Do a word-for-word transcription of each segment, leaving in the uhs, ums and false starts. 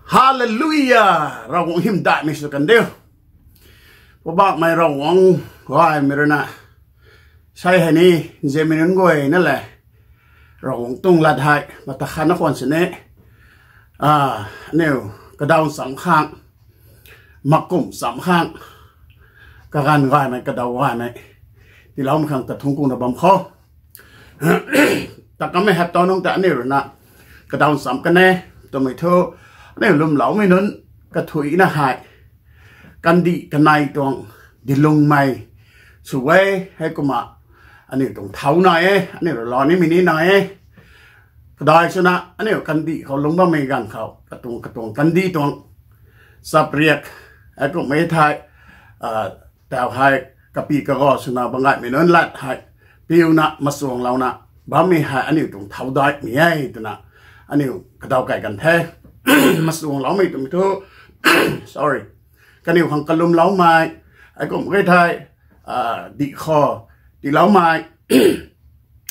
Hallelujah! Ravguangc hymdaihmei sw kan diu. Poubauhmei Ravguangc gaymei rui na, sei hei ni, nzianmei nunc guay na le, Ravguangc tuang lat hei mata khat na khwan sini, aniu kadaw ncham khang, makumh ncham khang, kaganv gaymei, kadaw gaymei tiiloumei khang ta thungc kuna bam khou, ta kamei hei taw nungc ta aniu rui na kadaw ncham kan e twmei thu, aniu lwmloumei nunc kathuicna hei kandih kanei tuang dilungmei sw e. Heikumna aniu tuang thau nai e, aniu rui lou nimei ni nai e. Kadai swna aniu kandih khou lungc bammei ganv khou katuang katuang kandih tuang chapriak, heikumhmei thei, tau hei kapi kaga swna bam gaymei nunc lat hei piuna machuanglouna bammei hei aniu tuang thau daihmei e twna aniu kadaw kai kan the. Machuangloumei twmei thu, sorry, kaniw khang kalwmloumei, heikumh ge thei, dih khou tiiloumei,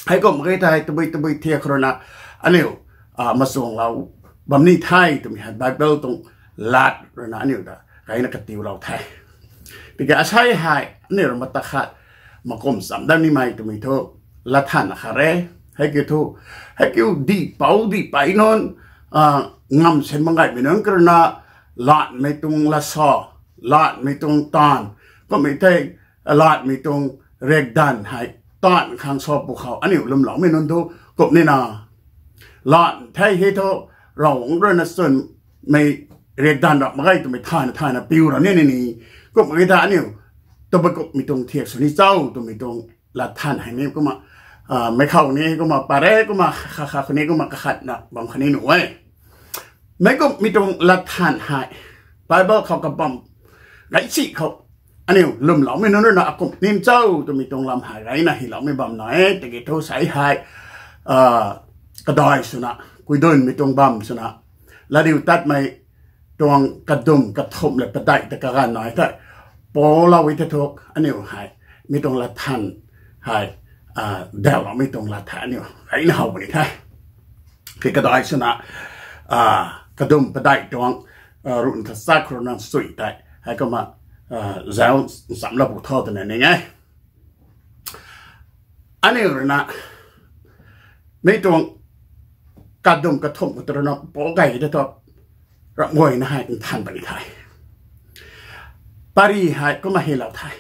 heikumh ge thei tabui tabui thiak rui na aniu machuanglou bam ni the twmei hei Bible tuang lat rui na aniu ta kaina katiulou the. Tiki asei hei aniu rui mata khat makumh ncham dat nimei twmei thu lat than akhat re. Heikiu thu, heikiu dihpouc dihpei nunc, ngam sin bam gaymei nunc kha rui na, latmei tuang lat sa, latmei tuang taanv, kumhmei thei, latmei tuang riakdanv hei taanv khang sa pwkhou aniu lwmloumei nunc thu kumh nina, lat the hei thu, Ravguangc rui na chwnmei riakdanv rap mak ge twmei thayna thayna piu ra ni ni ni, kumh ge ta aniu tabui kumhmei tuang thiak sw ni cho twmei tuang lat than hei ni kumna, meic khou ni kumna pat re, kumna kha kha khou ni kumna kakhatna bam khatni nuh e. Meic kumhmei tuang lat than hei Bible khou kabam gaysi khou aniu lwmloumei nunc rui na akumh nin cho twmei tuang lam hei gayna hyloumei bam na e. Tiki thu sei hei kadai swna, kuidunmei tuang bam swna, Latdiutatmei tuang kadum kathumh le padeih ta kaganv nai the, poulou e the thu aniu hei mi tuang lat than hei, dauhloumei tuang lat hei aniu gayna how puni the. Ki kadai swna, kadum padeih tuang ruhna tachat khou rui na sui tei heikumna zauc nchamlou pu tho twna ning e. Aniu rui na mi tuang kadum kathumh khou tu rui na pou gay the thu, ramh guayna hei nthan puni the. Pary hei kumna hylou the,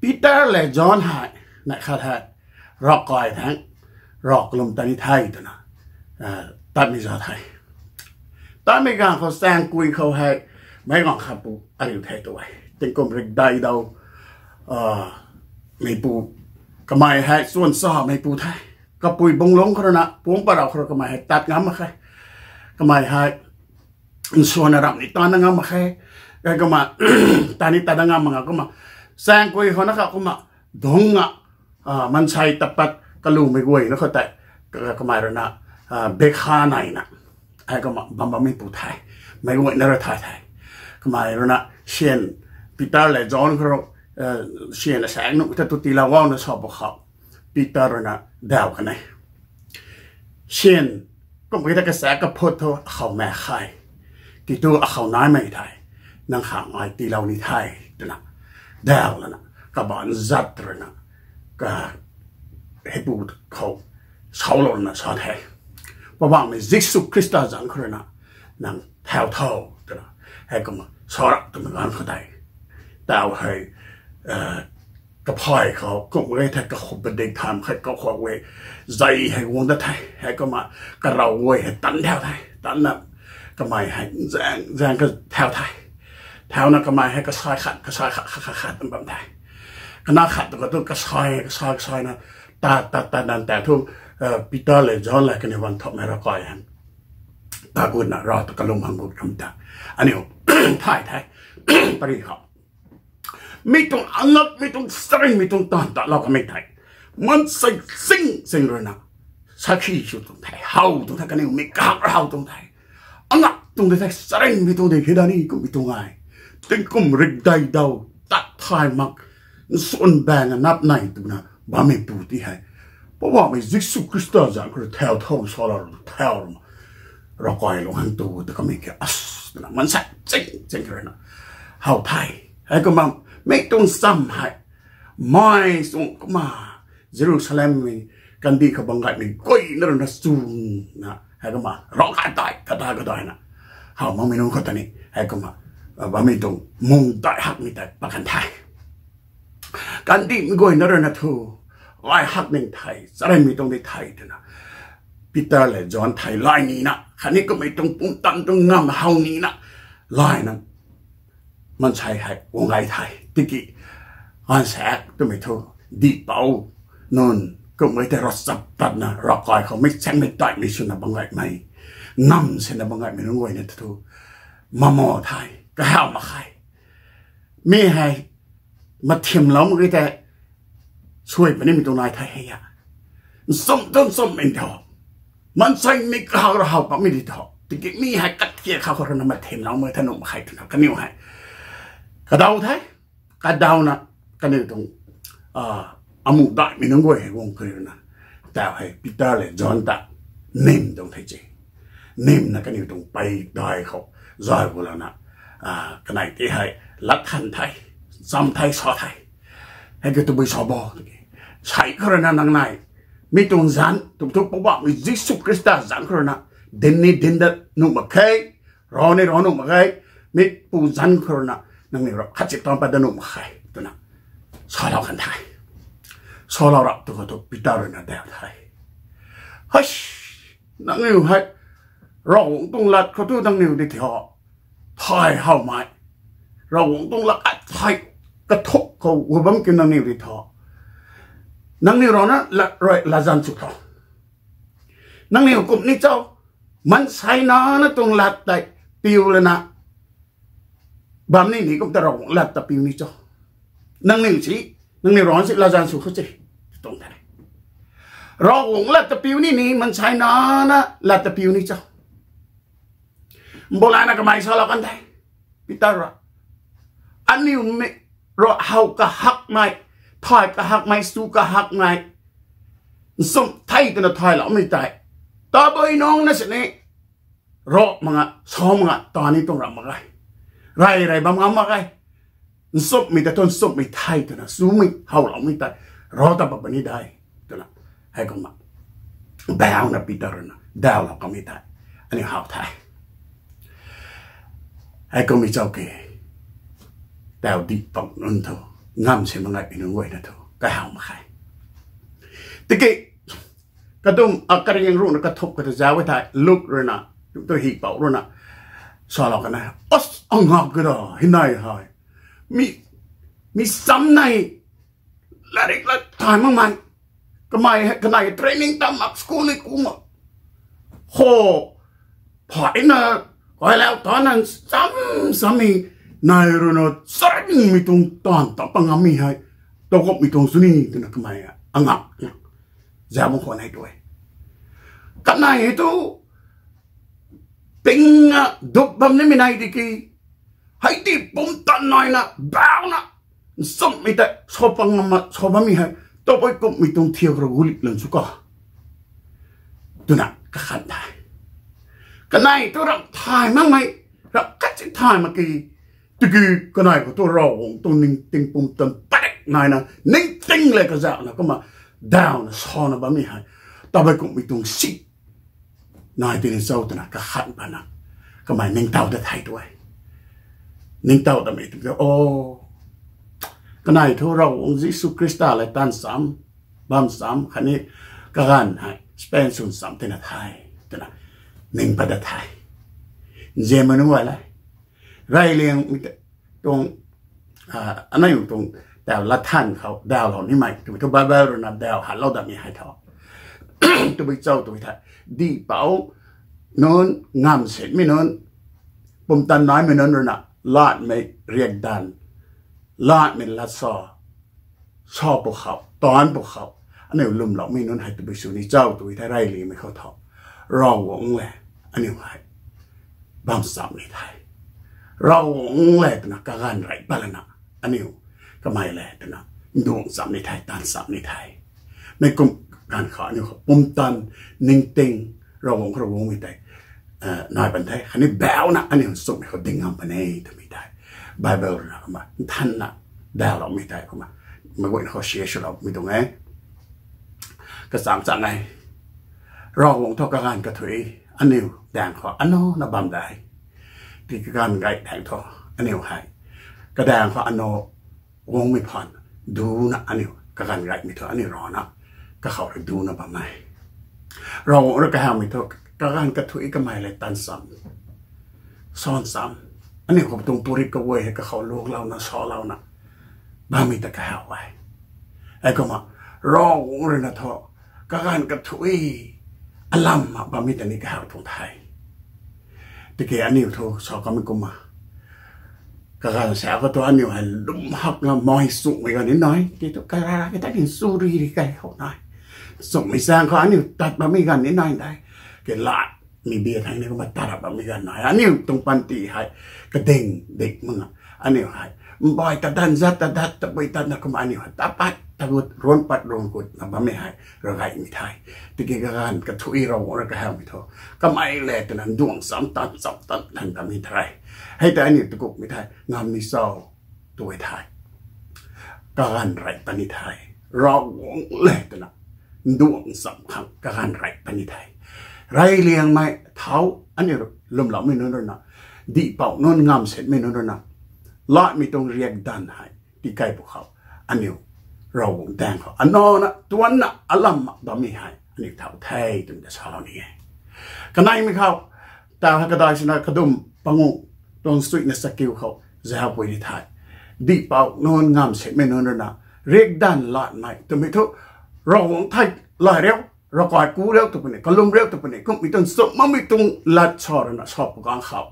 Peter le John hei neih khat hei ravkai thangc rav kalum ta ni the twna tatmei za the. Tatmei ganv khou chaeng kui khou hei meic guang khat pu ariu the tu e. Tingkum rikdei daw meipu, kamei hei chuan chameipu the. Kapui bunglungc khou rui na puangc parau khou rui kamei hei tat ngam mak khe. Kamei hei nsuanna ramh ni tatna ngam mak khe. Heikumna tat ni tat ngam mak nga kumna chaeng kui khou na kha kumna dungc nga, maansei tapat kalumei guayna khou tei kamei rui na bekha naina heikumna bam bammeipu the. Meic guayna rui thay the. Kamei rui na syan, Peter le John khou rui syan asaekc nuh the tu tiilou o na sa pwkhou, Peter rui na daw kan e. Syan, kumh ki ta kasaekc kaphut thu akhou maek khe. Kitu akhou naimei thei nang khang ai tiilou ni the twna daw lana, kabaanc zat rui na, ka heipu khou saulouna sa the. Poubauhmei Jisu Khrista zanc khou rui na nang thau tho twna heikumna sa rap twmei ganv khou tei, tau hei kaphay khou kumh e thei kakhup padik tham khe, kakhou e zei hei guang dat the. Heikumna karaw guay hei tanc thau the. Tanna kamei hei zaeng zaeng ka thau the. Thauna kamei hei kasai khat, kasai khat, khat khat khat bam the. Kana khat tu katu kasai, kasai, kasaina tat tat tat dan ta thu, Peter le John le kaniw guang thopmei ravkai hei ta gutna rav ta kalum hang gut ram ta aniu thay the. Pary khou mi tuang angakmei tuang, saringmei tuang taanv talou kamei thei, maansei sing sing rui na sakhi sw tuang the, how tuang the, kaniw mi kahak how tuang the. Angak tuang de the, saringmei tuang de hei da ni kumhmei tuang e. Tingkum rikdei daw tat thay mak, nsuan baeng nap nei twna bammeipu ti hei Poubauhmei Jisu Khrista zanc khou rui thau tho, salou thau rui na Ravkai lung hang tu ta kamei ke as twna mansei ching ching rui na how the. Heikumna mi tuang cham hei, mei sung kumna Jerusalemmei kandih khou bam gaymei guayna rui na chuna heikumna ravkai tei kata kadaina how makmei nunc khou ta ni heikumna bammei tuang mung dai hakmei tei pat kan the. Kandihmei guayna rui na thu, lai hak ning the, charynmei tuang di the twna Peter le John thei lai nina khatni kummei tuang pumtan tuang ngam how nina layna mansei hei guang gay the. Tiki gaanvsaekc twmei thu dihpouc nunc kummei tei ravchaptatna ravkai khou mei chaengmei taimei swna bam gaymei, ngam sina bam gaymei nunc guayna thu mamo the, kahaw mak khe. Mi hei mathimlou mak ge tei suai punimei tuang nai the hei a, nchumh tu nchumhmei tho, mansei mi kahaw ra how pakmei di tho, tiki mi hei kathiak khou khou rui na mathimlou mak the nuh mak khe twna kaniw hei kadaw the. Kadawna kaniw tuang amuh daihmei nunc guay hei guang kariuna tau hei Peter le John ta nim tuang the ci. Nimna kaniw tuang pei dai khou zay gulouna kanei ti hei lat than the, cham the, sa the. Hei ke tabui sa bo tiki, sei khou rui na nang nai mi tuang zanc tumthuk Poubauhmei Jisu Khrista zanc khou rui na dinc ni dinc dat nuh mak khe, rav ni rav nuh mak khe, mipu zanc khou rui na nangniw rap khat si taanc pat dat nuh mak khe twna salou kan the. Salou rap tu khou thu Peter rui na daw the, hei, nangniw hei Ravguangc tuang lat khou thu nangniw di tho, thay howmei, Ravguangc tuang lat athei kathuk khou gua bam ki nangniw di tho, nangniw rui na lat rui latzan sw tho. Nangniw kum ni cho, mansei nana tuang lat tei piu lana bam ni ni kum ta Ravguangc lat ta piu ni cho. Nangniw si, nangniw rui si latzan sw khou se tuang the. Ravguangc lat ta piu ni ni mansei nana lat ta piu ni cho. Mbu lana kamei salou kan the, Peter rui, aniu mi rui how kahakmei, thay kahakmei, sw kahakmei, nchumh the twna thayloumei tei tabui nungc na sini rav mak nga, sa mak nga ta ni tuang ram mak ge. Rey rey bam ngam mak ge. Nchumhmei ta thu nchumhmei the twna swmei howloumei tei rav ta pat puni de twna heikumna bauna Peter rui na dawlou kamei tei aniu how the. Heikummei chau ke, tau dihpouc nunc thu, ngam si mak ngai pi nunc guayna thu kahaw mak khe. Tiki kadum a karing ruhna kathuk kata zauc e thei Luk rui na, tu hipouc rui na salou kan e, as, angak kata hei nai hei, mi, mi cham nei, latrik lat thay makmei, kamei hei kanei training tam mak, school ni ku mak, ho, phayna, kailau tana cham, chammei nai rui na charynmei tuang taanv ta pa ngammei hei, tau kumhmei tuang sw ni twna kamei angak zauc mak khwan hei tu e. Kanei hei tu ping a dup bam nimei nai di ki, hei ti pumtan naina bauna nchumhmei tei sa pa ngam, sa bammei hei tabui kumhmei tuang thiak rui gulik lan sw ka twna kakhan the. Kanei tu ram thay makmei, ram khat si thay mak ki, tiki kanei khou tu Ravguangc tuang ningting pumtan padik naina ningting le kazauhna kumna dawna sana bammei hei tabui kumhmei tuang si nai tini cho twna kakhan pana kamei ningtow ta thei tu e. Ningtow tamei tu o, kanei thu Ravguangc Jisu Khrista le taanv cham, bam cham khatni kaganv hei spend swn cham tina the twna ning pat ta the. Nzianmei nunc guay le, reyliangmei tuang, anei tuang tau latthan khou dawlou nimei twmei thu Bible rui na daw hatlou datmei hei tho. Tabui cho tw thei, dihpouc nunc, ngam sinmei nunc, pumtan naimei nunc rui na latmei riakdanv, latmei lat sa, sa pwkhou, taanc pwkhou, aniu lwmloumei nunc hei tabui sw ni cho tw thei reyliangmei khou tho, Ravguangc le aniu hei bam cham ni the. Ravguangc le twna kaganv rey pat lana aniu kamei le twna nduang cham ni the, taanv cham ni the. Mei kum ganv khou aniu khou pumtan, ningting, Ravguangc khou Ravguangcmei tei nai pan the, khatni bauna aniu nchumhmei khou ding ngam pan e twmei tei Bible ruina kumna nthanna dawloumei tei kumna meic guayna khou share swloumei tuang e. Kachang chang e, Ravguangc thu kaganv kathuic aniu daeng khou anona bam de. Tiki kaganv gay daeng thu aniu hei kadaeng khou ano guangmei phaan duna aniu kaganv gaymei thu aniu rana kakhou rui duna bam e. Ravguangc rui kahawmei thu kaganv kathuic kamei le tan cham, san cham, aniu khou tuang purit kaguay hei kakhou luklouna salouna bammei ta kahaw e. Heikumna Ravguangc ruina thu kaganv kathuic alam mak bammei ta ni kahaw tuang the. Tiki aniu thu sa kamei kumna kaganv sa khou thu aniu hei lwm hakna mai chumhmei ganv ni nai, tiki thu kara ki ta ni chu ri ri kai khou nai, chumhmei zaeng khou aniu tat bammei ganv ni nai de. Ke lat mi bia thang ni kumna tarap bammei ganv nai, aniu tuang panty hei kading dik makna aniu hei mbai tadan zat tadat tabui tatna kumna aniu hei tapat tagut ruan pat ruan gutna bammei hei ravgaymei the. Tiki kaganv kathuic Ravguangc rui kahawmei thu kamei le twna nduang cham tan cham tan tan tamei the. Hei tei aniu takumhmei the, ngam ni cho tw e the. Kaganv rey puni the. Ravguangc le twna nduang cham khang kaganv rey puni the. Reyliangmei thau aniu lwmloumei nunc ruina, dihpouc nunc ngamsetmei nunc ruina latmei tuang riakdanv hei tikei pwkhou aniu Ravguangc daeng khou anona tuanna alam mak bammei hei aniu thau the twmei ta salou ni e. Kaneimei khou, ta hei kadai sina kadum pangu tuang suina chakiu khou zaucpui ni the. Dihpouc nunc ngamsetmei nunc ruina riakdanv latmei twmei thu Ravguangc thei lay riu, ravkai ku riu tw puni, kalum riu tw puni, kumhmei tuang chumh makmei tuang lat sa ruina sa pw kang khou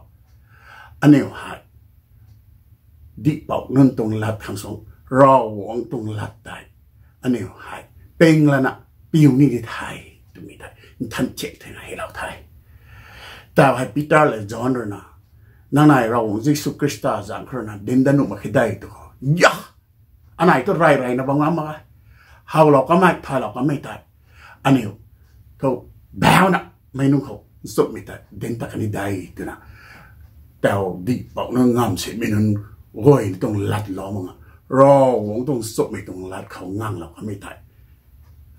aniu hei dihpouc nunc tuang lat khang suang Ravguangc tuang lat tei aniu hei ping lana piu ni di the twmei tei nthan chek thena helou the. Tau hei Peter le John ruina, nang nai Ravguangc Jisu Khrista zaeng khou ruina dinc dat nuh mak khe de tw khou, ya, anei thu rey reyna bam ngam mak e. Howlou kamei, thaylou kamei tei aniu thu bauna mei nunc khou nchumhmei tei dinc tat kan ni de twna, tau dihpouc nunc ngamsetmei nunc guay tuang latlou makna Ravguangc tuang nchumhmei tuang lat khou nganglou kamei tei,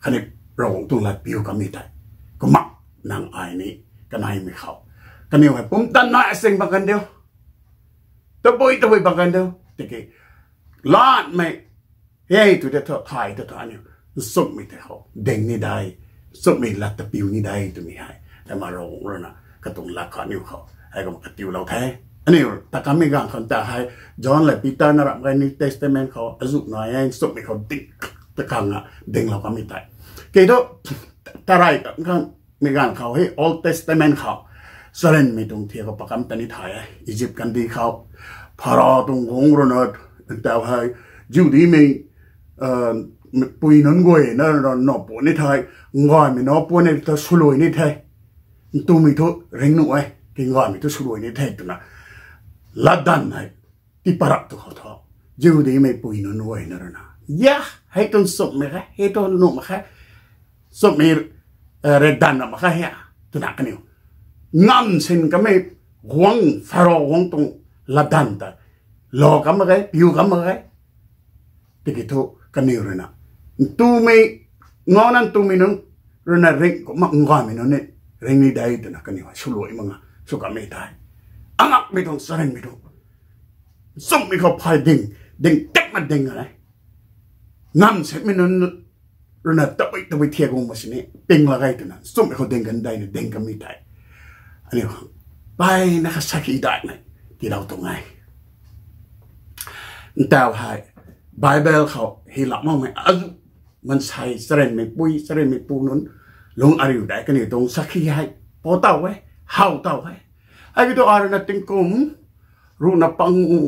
khatni Ravguangc tuang lat piu kamei tei, kumna nang ai ni kaneimei khou kaniw hei pumtan nai asing bam kan diu, tabui tabui bam kan diu, tiki latmei hei tu tei thu thay ta thu aniu nchumhmei tei khou ding ni de, nchumhmei lat ta piu ni de twmei hei, tei ma Ravguangc ruina katuang lat khou aniu khou heikumna katiulou the. Aniu ta kamei ganv khou ta hei John le Peter na ramh gay New Testament khou azuh nai e, nchumhmei khou ding ta kangna dinglou kamei tei, kei thu tarey kamei ganv khou hei Old Testament khou charynmei tuang thiak khou pakam ta ni thay e. Egypt kandih khou Pharaoh tuang guangc ruina, tau hei Jihudimei pui nunc guayna na puan ni the, ngaymei na puan ni ta swluai ni the, ntumei thu ring nuh e, kingaymei thu swluai ni the twna latdanv hei tiipat rap tu khou thu, Jihudimei pui nunc guayna ruina, ya, hei tuang nchumhmei khe, hei tuang nuh mak khe, nchumhmei riakdanv mak khe hei twna kaniw ngamsin kamei guangc, Pharaoh guangc tuang latdanv ta lou kam mak ge, piu kam mak ge. Tiki thu kaniw ruina ntumei, ngana ntumei nunc ruina ring kumna ngaymei nunc ni ring ni de twna kaniw hei swluai makna sw kamei tei, angakmei tuang charynmei tuang nchumhmei khou phay ding, ding tepna ding e. Ngamsetmei nunc ruina tabui tabui thiak guang mak sini ping lak ge twna nchumhmei khou ding kan daina ding kamei tei aniu khang peyna kha sakhi daihmei tiilou tuang e. Ntau hei Bible khou hylou makmei azuh maansei charynmei pui charynmei pu nunc lung ariu dei kaniw tuang sakhi hei pou tow e, how tow e. Hei kiu thu ai ruina tingkum ruhna pangu,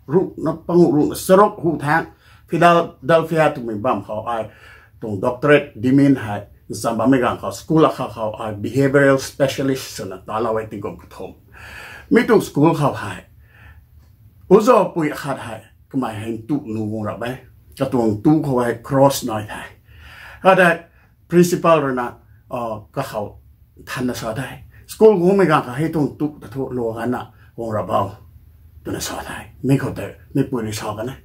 ruhna pangu, ruhna charuk hu thangc Philadelphia twmei bam khou ai tuang doctorate degree hei ncham bammei ganv khou school akhat khou ai behavioral specialist swna talou e tingkum kathumh. Mi tuang school khou hei uzawpui akhat hei kamei hei ntu nu guang rap e. Katuang tu khou hei cross nai the. Khatei principal ruina kakhou thanna sa the, School guangmei ganv kha hei tuang tu ta thu lou ganna guang ra bau twna sa the. Mi khou tei meipui rui sa kan e.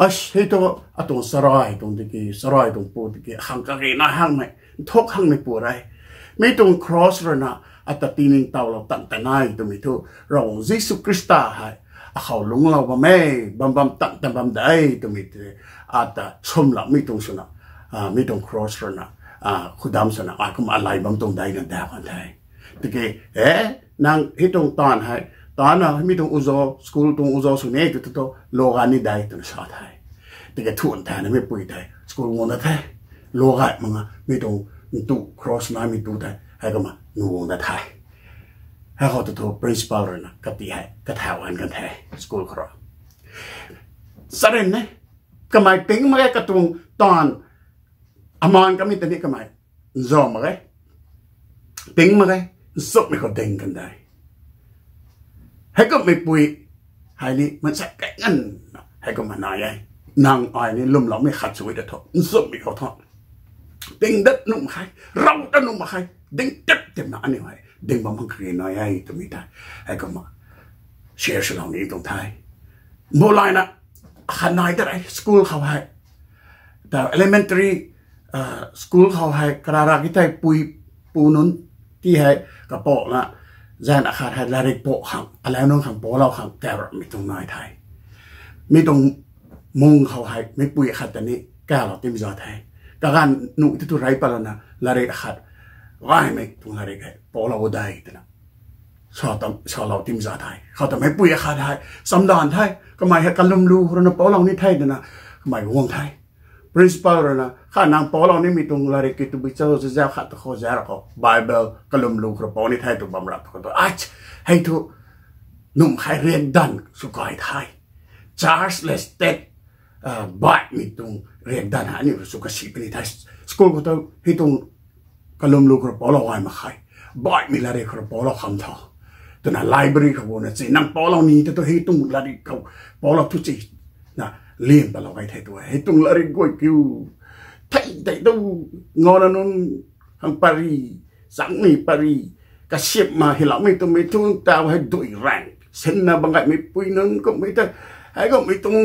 Ash, hei thu atuang charai tuang tiki, charai tuang pu tiki, khang kage nai hangmei, nthuk hangmei pu rei. Mi tuang cross ruina ata tiningtowlou tan ta nai twmei thu, Ravguangc Jisu Khrista hei akhou lungclou bam e, bam bam tan ta bam de twmei tei, ata sumlou mi tuang swna, mi tuang cross ruina, khudam swna ai kumna alai bam tuang dei na daw kan the. Tiki, e, nang hei tuang taanv hei, taanv na mi tuang uzo, school tuang uzo sw ni tu tu tu, lou gan ni dei twna sa the. Tiki thuan thana meipui tei school guang da the. Lou gay mak nga mi tuang ntu cross naimei tu tei hei kumna nu guang da the. Hei khou tu thu principal ruina kati hei kathau han kan the school khou rui. Charyn e, kamei ping mak ge katuang taanv, amaan kamei ta ni kamei nzau mak ge, ping mak ge, nchumhmei khou ding kan de. Heikumhmeipui hei ni mansei kai nganvna heikumna nai e. Nang ai ni lwmloumei khat sw ta thu, nchumhmei khou thu, ping dat nuh mak khe, rav dat nuh mak khe, ding tip tipna aniu hei ding bam hang kage nai e twmei tei heikumna share swlou ni tuang the. Mbu layna khat nai ta rei school khou hei, ta elementary school khou hei karara ki tei pui pu nunc ti hei kapakna, zaeng akhat hei latrik po khang, alau nunc khang palou khang kau ramei tuang nai the. Mi tuang mung khou hei meipui khat ta ni kaulou timei za the. Kaganv nuh ti tu rei patlouna latrik akhat, gaymei tuang latrik hei palou de twna salou timei za the. Khou ta meipui akhat hei chamdan the, kamei hei kalwm lu khou ruina palou ni the twna kamei guang the. Principal ruina, kha nang palou nimei tuang latrik ki tabui cha zazau khat ta khou zau ra khou Bible kalwm lu khou rui pau ni the tw bam rap khou tu, ach, hei thu, num hei riakdanv sw kai the. Church le state baihmei tuang riakdanv hei aniu sw kasi puni the. School khou tu hei tuang kalwm lu khou rui paulou gay mak khe, baihmei latrik khou rui paulou kham tho twna library khou guangna chi, nang paulou ni ta tu hei tuang latrik khou paulou thu chi, na, lian palou gay the tu, hei tuang latrik guay kiu, thei tei tu, ngana nunc khang pary, changmei pary, kasiamhna hyloumei twmei thu taw hei dui rang sinna bam gaymei pui nunc kummei ta, hei kummei tuang,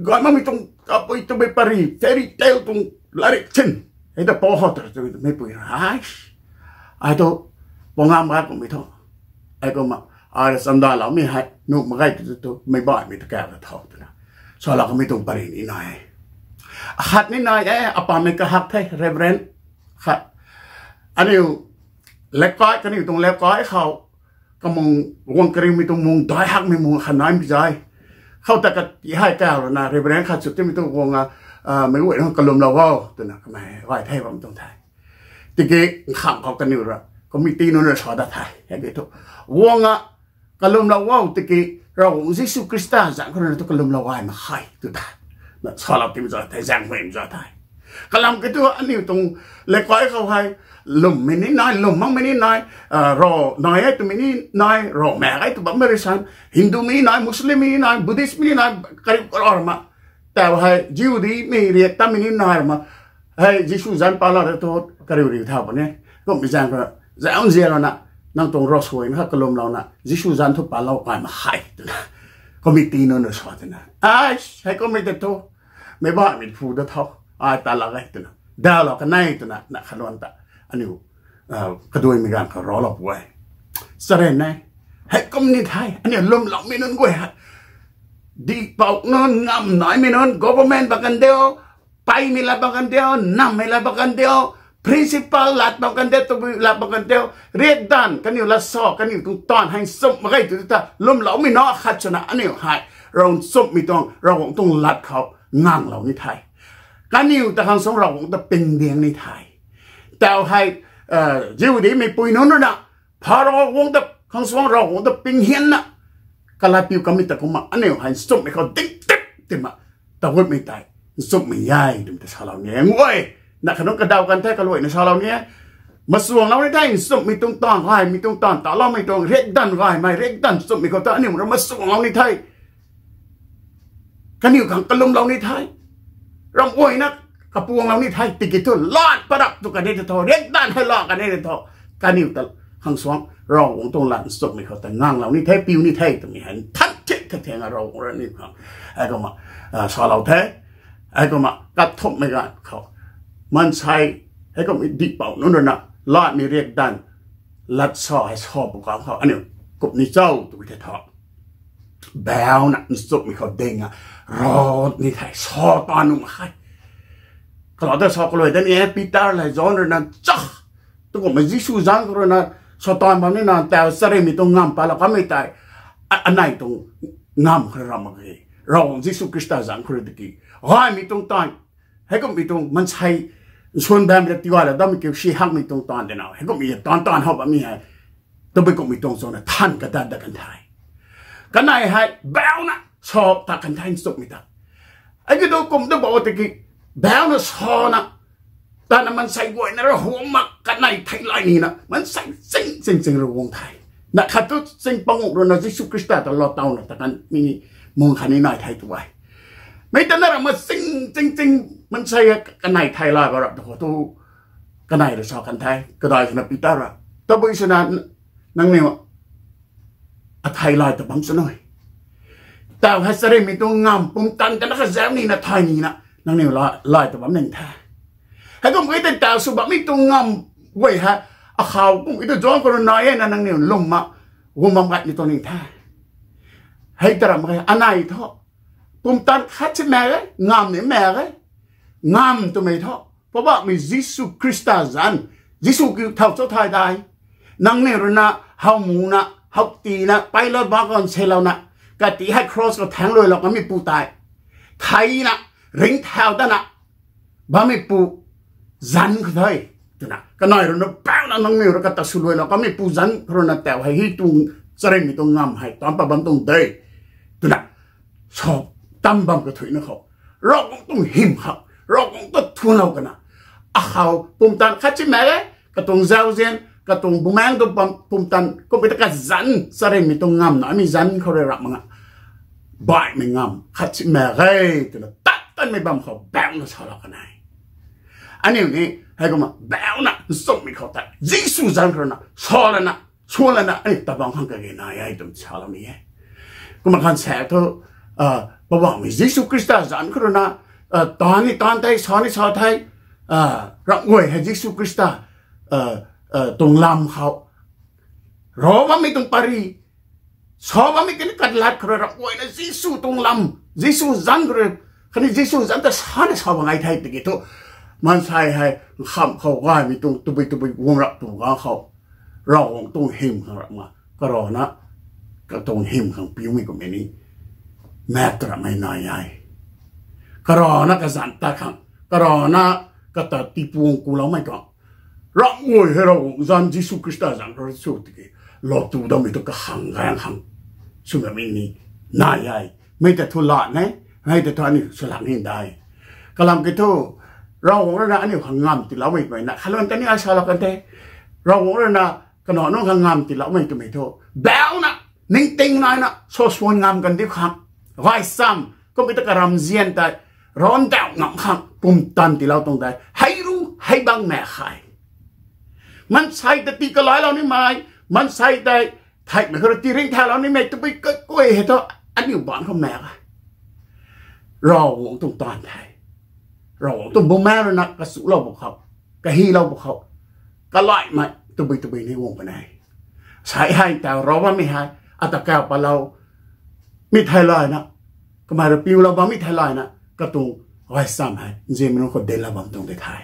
gay makmei tuang kapui twmei pary, fairy tale tuang latrik sin, hei ta pau how ta twmei pui ra, ai tu, pangam gay kummei thu, hei kumna, ai chamdaloumei hei nuh mak ge tu tu meic baihmei ta kau ta tho twna salou kamei tuang pary ni nai e. Akhat ni nai e, apammei kahak the, Reverend khat. Aniu lekai, kaniw tuang lekai khou kamung guang kariumei tuang mung dai hakmei mung khat naimei zai. Khou ta kati hei kau ruina Reverend khat sw timei tuang guang a, meic guay nunc kalwmlou o twna kamei gay the bam tuang the. Tiki nkhang khou kaniw ra committee nunc ra sa dat the, hei ki thu, guang a, kalwmlou o tiki, Ravguangc Jisu Khrista zaeng khou ruina tu kalwmlou gay mak khe tw ta, na salou timei za the, zaeng huaymei za the. Kalam ki thu aniu tuang lekai khou hei, lwmmei ni nai, lwm makmei ni nai, rav nai e twmei ni nai, rav mak ge tw bammei rui san, Hindumei ni nai, Muslimmei ni nai, Buddhistmei ni nai, kariu kararamei, taw hei Jihudimei riak tatmei ni nai ramei, hei Jisu zanc palou ta thu kariu riu thau puni. Kummei zaeng khou, zaeng zianlouna, nang tuang rav suaina kha kalwmlouna Jisu zanc thu palou gay mak khe twna committee nunc ra sa twna, ai, hei kummei ta thu, meic baihmei phu da tho, ai ta lak e twna, dalou kan e twna na khaluan ta, aniu kaduaimei ganv khou raclou pu e. Charyn e, hei kum ni the, aniu lwmloumei nunc guay hei, dihpouc nunc, ngam naimei nunc, government bam kan diu, peimei lat bam kan diu, nammei lat bam kan diu, principal lat bam kan diu, tabui lat bam kan diu, riakdanv kaniw lat sa, kaniw tuang taanv hei nchumh mak ge tw ta lwmloumei na khat swna aniu hei Ravguangc nchumhmei tuang, Ravguangc tuang lat khou nganglou ni the. Kaniw ta khang suang Ravguangc ta ping diang ni the. Taw hei, Jihudimei pui nunc ruina, Pharaoh guang ta khang suang Ravguangc ta ping hianna, kalat piu kamei ta kumna aniu hei nchumhmei khou ding tip tima, tagutmei tei nchumhmei e twmei ta salou ni e. Nguay, na khanungc kadaw kan the kaluaina salou ni e. Machuanglou ni the, nchumhmei tuang taanv, gaymei tuang taanv, taloumei tuang, riakdanv gaymei, riakdanv nchumhmei khou ta aniu ra machuanglou ni the. Kaniw khang kalwmlou ni the. Ramh guayna kapuanglou ni the, tiki thu lat parap tu kan e ta tho, riakdanv hei la kan e ta tho. Kaniw ta khang suang Ravguangc tuang lat nchumhmei khou ta nganglou ni the, piu ni the twmei hei nthan thik the thena Ravguangc rui ni khang, heikumna salou the. Heikumna kathumhmei ganv khou maansei, heikumna dihpouc nunc rui na latmei riakdanv lat sa hei sa pw kang khou aniu kum ni cho tw the thu, bauna nchumhmei khou ding a, ravni the, sa ta nuh mak khe. Kalau ta sa kalui dan e, Peter le John rui na cha, tukumhmei Jisu zanc khou rui na, Satan bam ni na tau charynmei tuang ngamv patlou kanmei tei, anei tuang ngamv khou rui ram mak ge. Ravguangc Jisu Khrista zanc khou rui tiki gaymei tuang taanv, heikumhmei tuang maansei nsuan bammei ta tigaylou dammei kiu si hakmei tuang taanv de na, heikumhmei taanv taanv how bammei hei, tabui kumhmei tuang chana than kadat dat kan the. Kanei hei bauna sa ta kan the nchumhmei ta. Agi tu kum tu bo tiki bauna sana, tana maansei guayna ra huam mak kanei theilay nina maansei ching ching ching rui guang the. Na khat tu ching panguh rui na Jisu Khrista ta lou tawna ta kan mi ni mung khatni nai the tu e. Mei ta na ra ma ching ching ching maansei kanei theilay ba rap tu khou tu, kanei rui sa kan the, kadai swna Peter ra, tabui swna nangniw atheilay ta bam sw nui. Tau hei charynmei tuang ngamv pumtan tana kazauh nina thay nina nangniw lay ta bam ning the. Heikum e tei tau sw bammei tuang ngamv guay hei, akhou kum e tu John khou rui nai e na nangniw lwm ma, guang bam gaymei tuang ning the. Hei ta ram mak khe, anei thu pumtan khat si mak e, ngamv ni mak e. Ngamv twmei thu Poubauhmei Jisu Khrista zanc, Jisu kiu thau cho thay dai, nangniw rui na how muna, how tiina, Pilate bak ganv selouna, kati hei cross khou thaengc luailou kanmeipu tei, theina, ringcthau dana bammeipu zanc khou the, twna kanei rui na bauna nangniw rui kata swluailou kanmeipu zanc khou rui na tau hei hei tuang charynmei tuang ngamv hei taanc pat bam tuang de, twna sa tam bam kathuicna khou, Ravguangc tuang hym khang, Ravguangc ta thuanclou kana, akhou pumtan khat si mak e, katuang zauzian, katuang bumaengc tuang pumtan, kum e ta kazanc, charynmei tuang ngamv na mi zanc khou rui rap mak nga, baihmei ngamv khat si mak e, twna tat tanmei bam khou bauna salou kanei. Aniu ni heikumna bauna nchumhmei khou tei Jisu zanc khou rui na sa lana, sa lana aniu ta bang khang kage nai e twna salou ni e. Kumna khan sa thu, Poubauhmei Jisu Khrista zanc khou rui na taanc ni taanc the, sa ni sa the, ramh guay hei Jisu Khrista tuang lam khou, rav bammei tuang pary, sa bammei kani katlat khou rui ramh guayna Jisu tuang lam, Jisu zanc khou rui, khatni Jisu zanc ta sana sa bam ngai the tiki thu, maansei hei nkham khou gaymei tuang tabui tabui guang rap tu ganv khou, Ravguangc tuang hym khang rap mak, karana katuang hym khang piumei kummei ni mak ta ramhmei nai e. Karana kazanc tat khang, karana kata tipuang kuloumei khang, ramh guay hei Ravguangc zanc Jisu Khrista zanc khou rui sw tiki, lou tu dammei tu kakhang gaeng khang swmei ni nai e. Mei ta thu la ne, mei ta thu aniu swlak ni dai. Kalam kiu thu, Ravguangc rui na aniu khang ngamv tiiloumei twmei na khaluan ta ni ai salou kan the. Ravguangc rui na kanac nunc khang ngamv tiiloumei twmei thu, bauna, ningting naina sa swan ngam kan diu khang, gaychamv kum e ta karamzian tei rav ndauh ngam khang pumtan tiilou tuang tei hei ru, hei bang mak khe. Maansei ta tii kalailou nimei, maansei tei theihmei khou rui tii ringcthaulou nimei tabui kakuay hei thu, aniu baanc khou mak e. Ravguangc tuang taanv the. Ravguangc tuang Bumaengh rui na kachulou pw khou, kahylou pw khou, kalaihmei tabui tabui ni guang puni e. Sei hei tau rav bammei hei, ata kau patlou mi theilayna, kamei rui piulou bammei theilayna, katuang gaychamv hei nzianmei nunc khou dinclou bam tuang di the.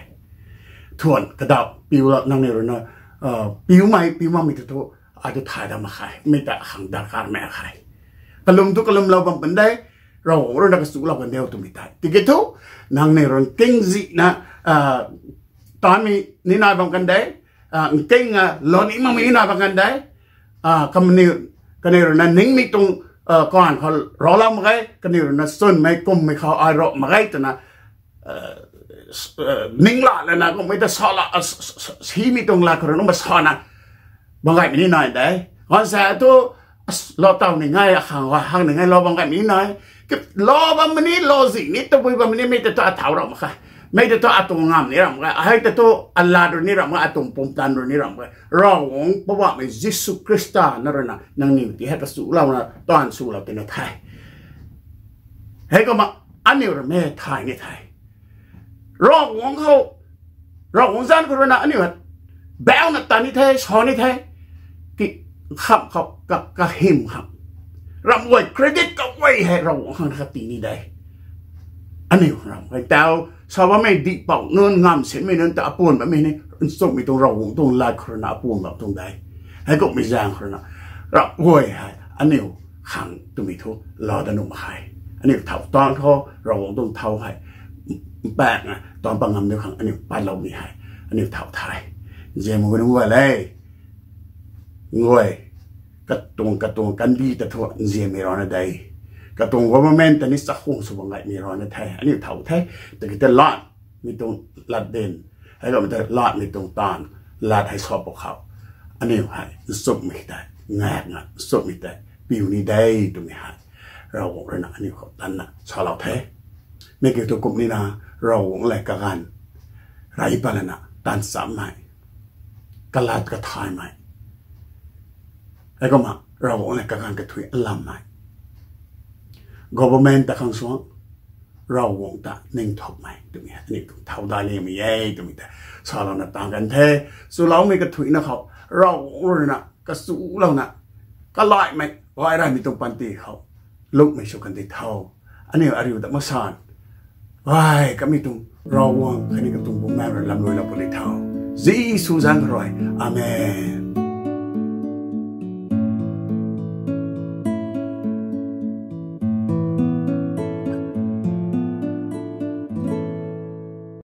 Thuan kadauh piulou nangniw rui na, piumei piu makmei tu thu, ai tu thay dat mak khe, mi ta khang darkar mak khe. Kalum thu kalumlou bam kan de, Ravguangc rui na kachulou kan diu twmei tei tiki thu, nangniw rui nkingzihna taanmei ni nai bam kan de, nking a lou ni makmei ni nai bam kan de. Kaniw rui na ningmei tuang kaanv khou raclou mak ge, kaniw rui na chwnmei kumhmei khou ai rap mak ge twna ningla lana kummei ta sa la, simei tuang lat khou rui nunc ba sana bam gaymei ni nai de. Ganv sa thu, lou taw ni ngai, akhang gay hak ni ngai lou bam gaymei ni nai. Lou bammei ni, lou zih ni, tabui bammei ni mi ta thu athau rap mak khe. Mei ta thu atuang ngam ni ramh ge, ahei ta thu alat rui ni ramh ge, atuang pumtan rui ni ramh ge. Ravguangc Poubauhmei Jisu Khrista na rui na nangniw ti hei kachulouna taanv swlou tina the. Heikumna aniu rui mei thay ni the. Ravguangc khou, Ravguangc zanc khou rui na aniu hei bauna tat ni the, sa ni the. Ti kham khou ka, kahym khang ramh guay credit kaguay hei Ravguangc khang kati ni de. Aniu ramh guay tau sa bammei dihpouc nunc, ngam sinmei nunc ta apuan bammei ni, nchumhmei tuang Ravguangc tuang lat khou rui na apuan bam tuang de. Heikumhmei zaeng khou rui na ramh guay hei aniu khang twmei thu laa dat nuh mak khe. Aniu thow tan khou Ravguangc tuang thow hei mpakna taanc pat ngam diu khang aniu patlou ni hei aniu thow the. Nzianmei guay nunc guay le, nguay, katuang katuang kandih ta thu nzianmei rana de. Katuang government ta ni chakhwang sw bam gaymei rana the, aniu thow the. Tiki ta latmei tuang lat din, heikumna ta latmei tuang taanv, lat hei sa pwkhou aniu hei nchumhmei tei, ngakna nchumhmei tei piu ni de twmei hei Ravguangc rui na aniu khou tanna salou the. Mi kiu thu kumh nina, Ravguangc lev kaganv rey pat lana taanv chammei, kalat kathaymei, heikumna Ravguangc lev kaganv kathuic alammei, government ta khang suang, Ravguangc ta ningthukmei twmei hei aniu tuang thow dai nimei e twmei tei salouna taanv kan the. Chuloumei kathuicna khou Ravguangc rui na kachulouna kalaihmei gay reymei tuang panty khou lungmei sw kan di tho. Aniu ariu ta masan, gay kamei tuang Ravguangc khatni katuang Bumaengh rui lamluilou puni tho. Jisu zanc khou rui, amen.